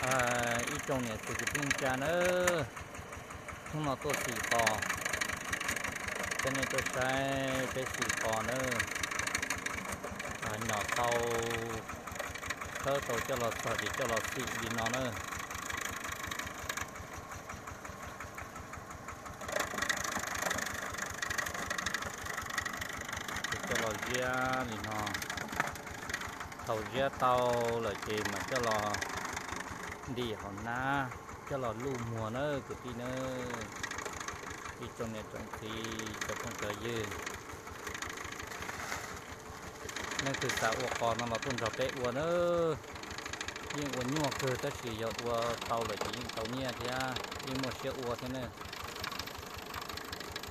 Ib tsoom niam txiv kwv tij neej tsa nawb, hnub no tuaj xim qos, coj nej tuaj saib peb xim qos nawb. Nyom tau, khawb tau coj los txog ces coj los xim li no na. Ces coj los ziab li no. Thaum ziab tau lawm ces mam coj los ntim hauv hnab, coj los luj muag na kwv tij na, ib tsoom niam tsoom txiv cov phooj cov ywg. Leej twg xav ua qos no los tuaj nrog peb ua na. Yeej ua nyuaj kawg tab sis yog ua tau lawm ces yeej tau nyiaj thiab yeej muaj siab ua thiab na.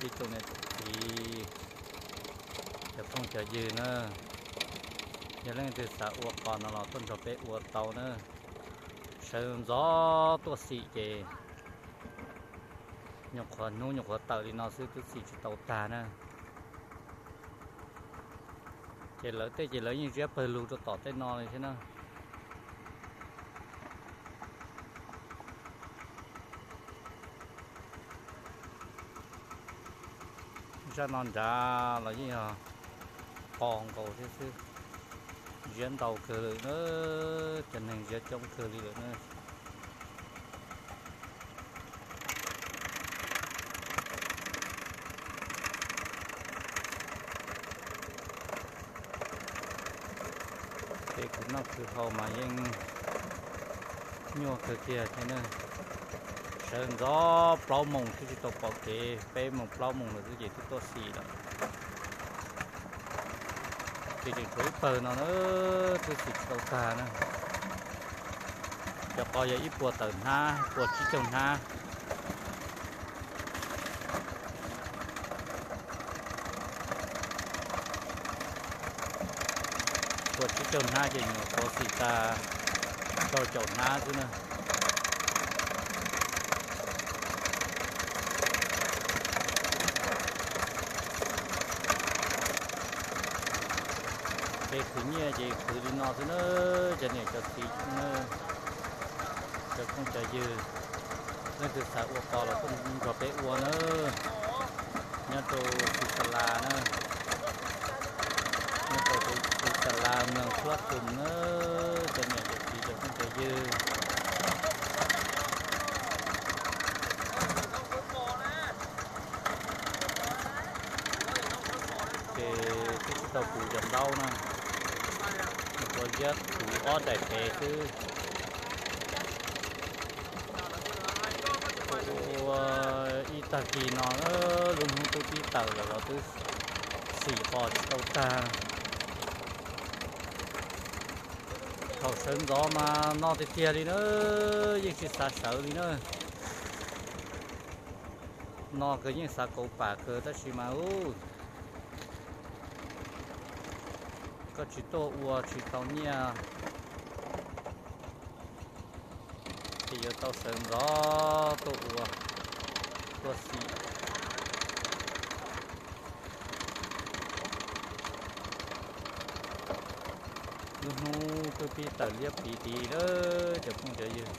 Ib tsoom niam tsoom txiv cov phooj cov ywg na, yog leej twg xav ua qos no los tuaj nrog peb ua tau na. Sawv ntxov tuaj xim ces nyuam qhuav hnub nyuam qhuav tawm li no xwb twb xim tsis tau tag na. Ces lawv tej ces lawv yeej ziab pawg lug rau tom tej no li thiab na. Zaj no nrad los yeej yog qos nkaus thiab xwb. Ziab ntau kawg lawm na, cov neeg ziab coob kawg li lawm na. Kev khwv noj khwv haus mas yeej nyuaj kawg kiag thiab na. Sawv ntxov plaub moos twb tsis tau pom kev, peb moos plaub moos lawm xwb ces twb tuaj xim lawm. Ces tseem tshuav ib pawg no na, twb xim tsis tau tag na. Cov qos yog ib puas tawm hnab, puas tsib caug hnab. Puas tsib caug hnab ces nyuam qhuav xim tag rau caum hnab xwb na. Kev khwv nyiaj ces khwv li no xwb na, cov niam cov txiv na, cov phooj cov ywg, leej twg xav ua qos los tuaj nrog peb ua na. Nyob rau Xus Xas Las na, nyob rau Xus Xas Las, moos Hluab Tus na, cov niam cov txiv cov phooj cov ywg. Ces twb tsis tau puv cov ntaub na, nyuam qhuav ziab puv ob daim pem xwb. Ua ib tag kis no lub hnub twb pib tawm lawm los twb xim qos tsis tau tag. Thaum sawv ntxov mas no tiag tiag li na, yeej tsis xav sawv li na. No kawg yeej xav kauv pam kawg tab sis mas ub, koj tsis tuaj ua tsis tau nyiaj. Ces yuav tau sawv ntxov tuaj ua, tuaj xim. Lub hnub twb pib tawm liab pliv tid lawm cov phooj cov ywg.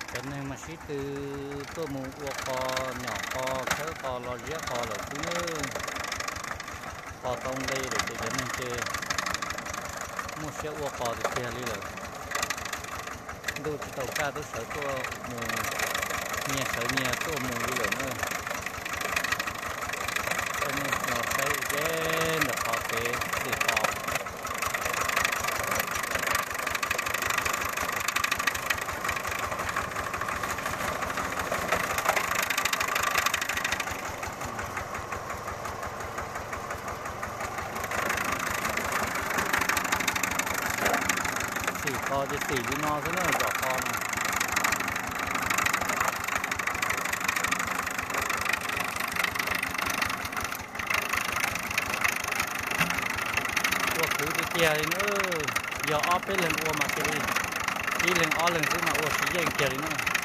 Cov neeg mas sib tw tuaj mus ua qos, nyom qos, khawb qos, los ziab qos lawm xwb nawb. Qos tau nqi lawm ces cov neeg ces muaj siab ua qos tiag tiag li lawm. Ntuj tsis tau kaj twb sawv tuaj mus, nyias sawv nyias tuaj mus li lawm na. Coj nej los saib ze ntawm qhov kev xim qos. Xim qos ces xim li no xwb na, zom qos na. Ua Puv tiag tiag li na. Yog ob peb leeg ua mas cia li ib leeg ob leeg xwb mas ua tsis yeej kiag li na.